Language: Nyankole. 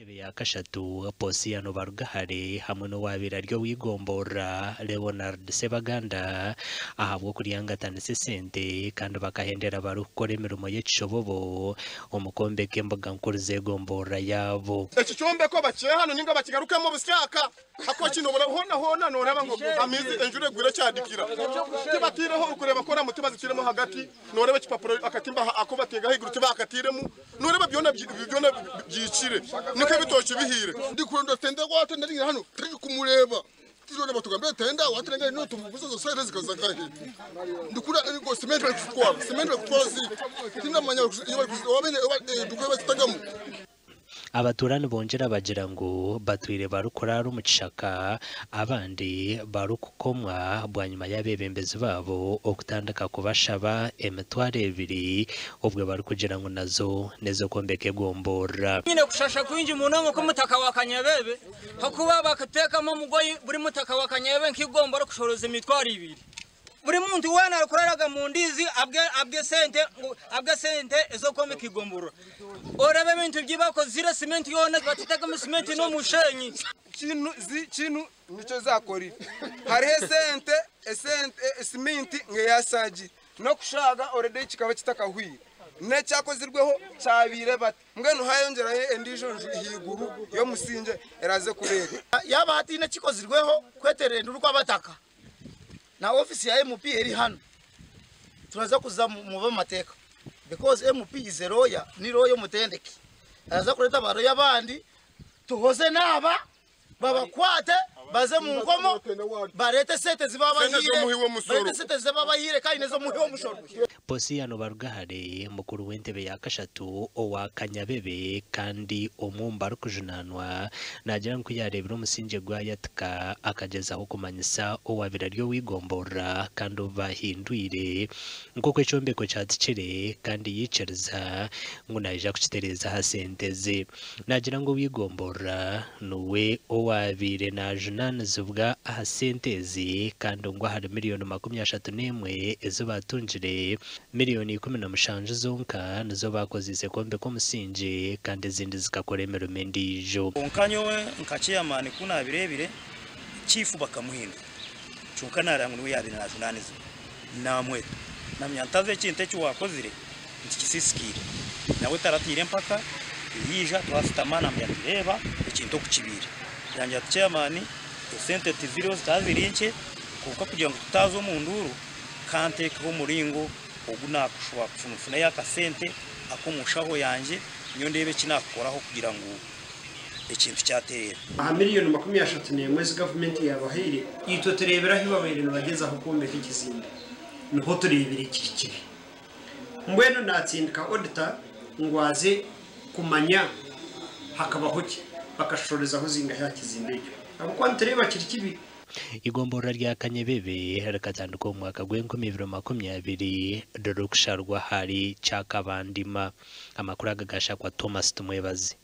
Entebe ya kashatu, Posiano Barugahare hamwe n'owaabaire ari ow'eigomborora, Leonard Ssebaganda ahabw'okuryangatanisa esente kandi bakahendera barikukora emirimo y'ekishobobo omu kwombeka embuga nkuru z'egomborora yaabo. Eki kyombeko bakihe hanu ninga bakigarukemu obusyaka ahakuba kine oburabe hoona hoona noreeba ngu amaizi enjura egwire kyadikira tibataireho orikureeba ku oramu tibazitairemu ahagati noreeba ekipapura akatimba aku bateega ahaiguru tibakatairemu noreeba byona byona byikire nikwo ebitookye bihiire. Ndikuronda tenda waate ndaringira hanu tindikumureeba Tiroona batugambire tenda waturengera ino tumubuze zo sente zikaza nkahe ndikura ngo cement bari kuzitwara cement bari kutwara zita tindamanya iyo bari kuzi eduka bazitagamu. Abatuura nibongyera bagira ngu batwire barikuraara omu kishaka abandi barikukomwa bwanyima y'abeebembezi baabo okutandika kubashaba emitwaro ebiri obwe barikugira ngu nazo n'ez'okwombeka egomborora. Nyine kushasha kwingi munonga nk'omutaka wa Kanyabebe Ahakuba bakateekamu omugoyi buri mutaka wa Kanyabebe nk'eigomba orikushoroza emitwaro ibiri. Buri muntu weena arikuraraga mu ndiizi abwe sente ngu abwe sente ez'okwombeka eigomborora. Oreebe ebintu ebi bakozire simenti yoona batutekamu simenti n'omusheenyi. Kinu zi kinu nikyo zakorire. Hariho esente esente esiminti ng'eyasagire n'okushaaga already kikaba kitakahwire. N'ekyakozirweho kyabaire bati. Mbwenu haayongyeraho endiijo nju ahaiguru y'omusingye eraaze kureetwa. Yaaba hataine ekikozirweho kweterera enduru kw'abataka na ofiisi ya MP eri hanu, turaza kuza mu b'amateeka because MP is a lawyer, ni lawyer omutendeke. Araza kureeta ba lawyer abandi tuhoze n'aba babakwate baze mu nkomo bareete esente ezi babahaire, bareete esente ezi babahaire kandi n'ez'omuhi w'omushoro. Posiano Barugahare, mukuru w'entebe ya kashatu owa Kanyabebe kandi omwe omu barikujunaanwa, naagira ngu ku yaareebire omusingye gwayatika akagyezaho kumanyisa owaabaire ari ow'eigomborora kandi obu baahindwire nk'oku ekyombeko kyatikire kandi yaikiriza ngu naija kukitereeza aha sente ze. Naagira ngu ow'eigomborora niwe owaabaire naajunaanizibwa aha sente ezi kandi ngu ahari miriyoni 31 ezi baatungire, miriyoni 17 zonka nizo baakozeise kwombeka omusingye kandi ezindi zikakora emirimo endiijo. Kwonka nyowe nka chairman ku naabireebire, chief bakamuhindura kyonka naareeba ngu niwe yaabaire naajunaanizibwa, naamweta naamanya nti haza ekintu eki waakozire nti kisisikiire. Nawe taratiire empaka, yaija twashutama namugira nti reeba ekintu oku kibaire. Yangira ati chairman esente tiziriho zikaba ziri nkye kwonka kugira ngu tutaaza omu nduuru ka nteekeho omuringo ogu naakushobora kufunayo akasente ak'omu nshaho yangye nyowe ndeebe eki naakukoraho kugira ngu ekintu kyatereera. Aha miriyoni 31 ezi gavumenti yaabahaire, itwe tureebire ahu babaire nibagyezaho kwombeka ekizimbe niho tureebire kiri kibi. Mbwenu naatsindika odita ngu aze kumanya hakabaho ki, bakashorezaho zingahi aha kizimbe ekyo ahabw'okuba nitureeba kiri kibi. Eigomborora rya Kanyebebe rikatandika omu mwaka gw'enkumi ibiri 20 ririkusharwa ahari Kyakabandima. Amakuru aga gashakwa Thomas Tumwebaze.